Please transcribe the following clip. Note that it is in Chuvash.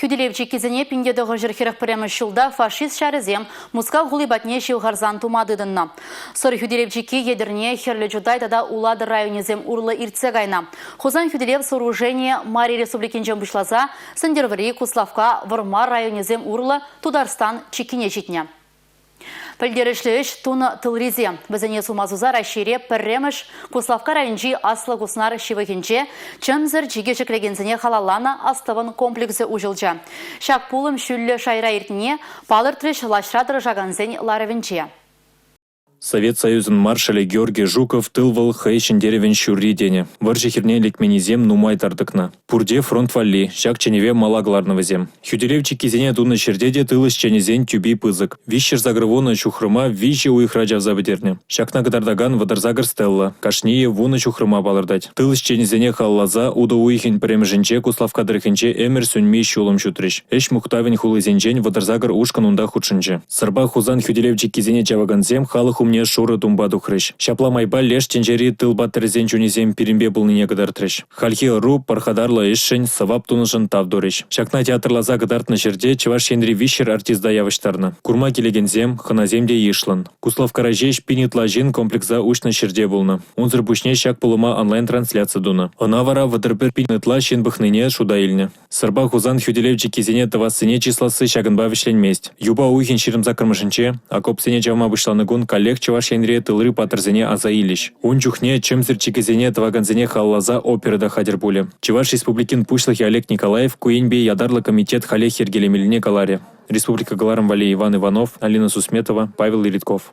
Хӳтӗлев чиккисене 1941 ҫулта фашист ҫарӗсем Мускав хули патне ҫывхарсан тума тытӑннӑ. Сӑр хӳтӗлев чикки Етӗрне, Хӗрлӗ Чутай тата Улатӑр районӗсем урлӑ иртсе кайнӑ. Хусан хӳтӗлев сооруженийӗ Мари Республикинчен пуҫласа Сӗнтӗрвӑрри, Куславкка, Вӑрмар районӗсем урлӑ Тутарстан чиккине ҫитнӗ. Пӗлтерӗшлӗ ӗҫ тунӑ тылрисем. Вӗсене сума суса Раҫҫейре пӗрремӗш Куславкка районӗнчи Аслӑ Куснар ҫывӑхӗнче чӗмсӗр чикӗ ҫӗклекенсене халалланӑ астӑвӑм комплексӗ уҫӑлчӗ. Ҫак пулӑм ҫӳллӗ шайра иртнине палӑртрӗҫ лаҫра тӑрӑшакансен ларӑвӗнче. Совет Союзӗн маршалӗ Георгий Жуков тыл вӑл хӑй ҫӗнтерӗвӗн ҫурри тенӗ. Вӑрҫӑ хирне лекменнисем нумай тар тӑкнӑ. Пурте фронт валли, ҫак чӗнӗве мала кӑларнӑ вӗсем. Хӳтӗлев чиккисене тунӑ ҫӗрте те тыл ӗҫченӗсен тӳпи пысӑк. 380 ҫухрӑма виҫӗ уйӑхра чавса пӗтернӗ. Ҫакна кӑтартакан 38 стелла, кашнийӗ вунӑ ҫухрӑма палӑртать. Тыл ӗҫченӗсене халалласа утӑ уйӑхӗн пӗрремӗшӗнче Куславкка тӑрӑхӗнче ӗмӗр сӳнми ҫулӑм ҫутрӗҫ. Ӗҫ мухтавӗн хулисенчен 38 ушкӑн унта хутшӑнчӗ. Сӑрпа Хусан хӳтӗлев чиккисене чавакансем халӑх умне шурӑ тумпа тухрӗҫ. Ҫапла майпа леш тӗнчери тыл паттӑрӗсен чунӗсем пирӗнпе пулнине кӑтартрӗҫ. Хальхи ӑру пархатарлӑ ӗҫшӗн, сӑвап тунӑшӑн тав турӗҫ. Ҫакна театрласа кӑтартнӑ ҫӗрте Чӑваш Енри 300 артиста явӑҫтарнӑ. Курма килекенсем, хӑнасем те йышлӑн. Куславккара ҫеҫ пин ытла ҫын комплекса уҫнӑ ҫӗрте пулнӑ. Унсӑр пуҫне ҫак пулӑма онлайн-трансляци тунӑ. Ӑна вара 31 пин ытла ҫын пӑхнине шута илнӗ. Сӑрпа Хусан хӳтӗлев чиккисене тӑвассине чысласси ҫакӑнпа вӗҫленмест. Юпа уйӑхӗн 28-мӗшӗнче окопсене чавма пуҫланӑ кун каллех Чӑваш Енре тылри паттӑрсене аса илӗҫ. Ун чухне чӗмсӗр чикӗсене тӑвакансене халалласа опера та хатӗр пулӗ. Чӑваш Республикин Пуҫлӑхӗ Олег Николаев ку енпе ятарлӑ комитет халех йӗркелемеллине каларӗ. Республика кӑларӑм валли Иван Иванов, Алина Сусметова, Павел Илитков.